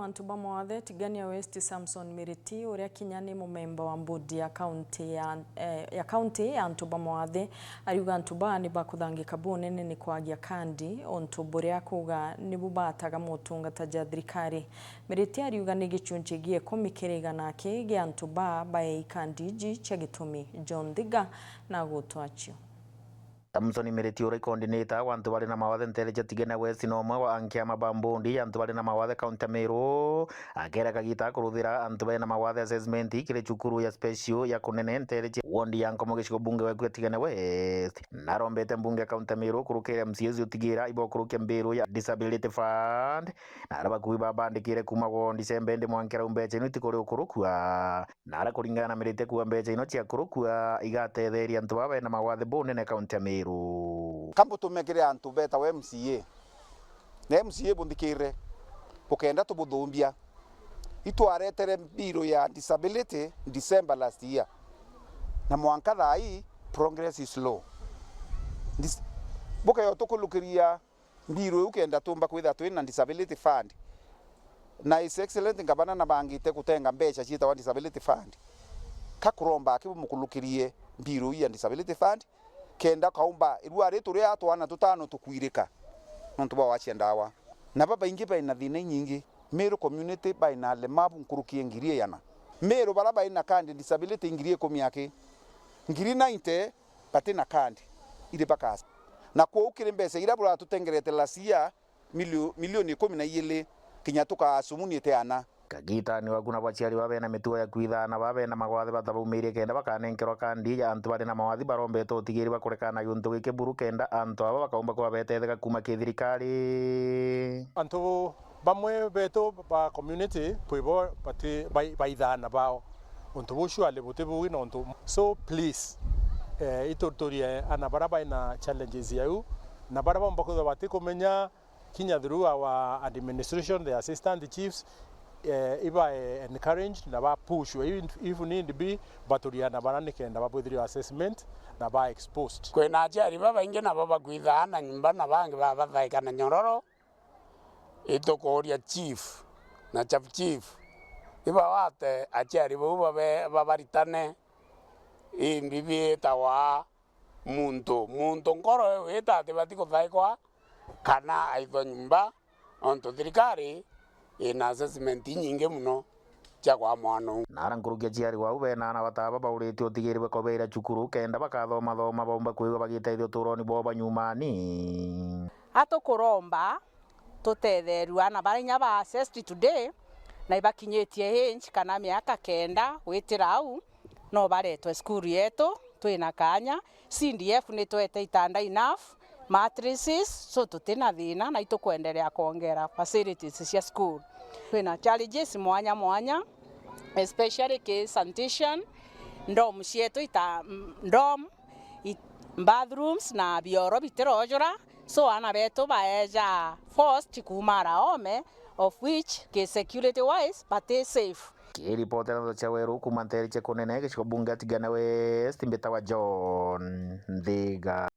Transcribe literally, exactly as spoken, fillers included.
Antu ba Mawathe, Tigania West, Samson Miriti, uria kinya ni mumemba wa mbodi ya kaunti ya, eh, ya kaunti ya antu ba Mawathe, ariuga antu baa ni bakuthangika bunene ni kwagia kandi, untu buria akuuga nibu baataga motungata ja thirikari. Miriti ariuga ni gicunci gia ikumi kiri igana ki gia antu baa baei kandi iji cia gitumi. John Thiga na gutwacio. Samson Miriti, uria coordinator wa antu bari na mawathe nteere cia Tigania West, na umwe wa ankiama ba mbondi ya antu bari na mawathe kaunti ya Meru, akeera kagita kuruthira antu bena mawathe assessment kiri cukuru ya special ya Kunene nteere cia wondi ya Nkomo gicigo bunge weku ya Tigania West. Narombete mbunge ya kaunti ya Meru kurukiria M C As utigira ibokurukia mbiru ya disability fund, na aria bakui babandikire kuuma wondi cembe ndi mwankira mbecha ino itikuri ukurukua. Na aria kuringana na Miriti kuuga mbecha ino cia kurukua igatetheria antu baa bena mawathe bunene kaunti ya Meru. Ka mbutume kiri antu betawa M C A. Na M C A bunthikirire, bukenda tubuthumbia. Itwaretere mbiru ya disability December last year. Na mwanka thaa ii, progress is slow. Dis-, bukeo tukulukiria mbiru iu kenda tumba kwithira twina disability fund. Na His Excellency Ngavana nabangite gutenga mbecha ciitawa disability fund. Ka kuromba aki bumukulukirie mbiru iu ya disability fund, kenda kaumba irua ri turia twana tutano tukwirika nontu bwa wacia ndawa. Na babaingi baina thina inyingi. Meru community baina alemavu nkuruki ya ngiri igana. Meru bara baina kandi disability ngiri ikumi aki. Ngiri ninety bati na kandi iri bakasa. Na kwou kiri mbeca iria buratutengerete last year, milio-, milioni ikumi na igiri, kinya tukaasumuni ite ana. Kagitani waku na baciari baa bena mitugo ya kwithaana baa bena magwathe batabaumiirie kenda bakanenkerwa kandi ya antu bari na mawathi barombete utigiri bakurekana giuntu giki buru kenda antu aba bakaumba kuba betetheka kuuma ki thirikari. Antu bamwe betu ba community kwi bo bati bai-, baithaana bao. Untu buu surely buti bugi nontu. So please, eh, ituturie ana bara baina challenges yau, na bara baumba kwithwa batikumenya kinya through our administration, the assistant chiefs, eh, ibae encouraged na ba push, if, if need be, baturia na bara nikenda babwithirwe assessment na ba exposed. Kwina aciari babaingi nabo bakwithaa na nyumba na bangi babathaika na nyororo. Itukuuria chief na sub chief ibawate aciari bau babe-, babaritane imbi biitawa muntu, muntu nkoro wita ati bati kuthaikwa kana aithwa nyumba, nontu thirikari ina assessment inyingi mono cia kwa mwana uu. Na ara nkuruki aciari wau bena ana bataba bauritie utigiri bwa kubeera cukuru kenda bakathoma thoma baumba kwigua bagiteethia uturoni bwao bwa nyumani. Atukuromba tuteetherua ana bara inya ba assessed today na ibakinyitie age kana miaka kenda gwitira au, no baretwe cukuru yetu, twina kaanya. C D F nitwete itanda enough, mattresses, so tutina thina na itukwenderea kwongera facilities cia cukuru. Twina challenges mwanya mwanya, especially ki sanitation, ndom cietu ita, ndom, i-, bathrooms na bioro bitirojura, so ana betu baeja forced kuuma ara home, of which ki security wise bati safe. Kiripotera ndeto cia Weru kuuma nteere cia Kunene, gicigo bunge Tigania West, mbitawa John Nthiga.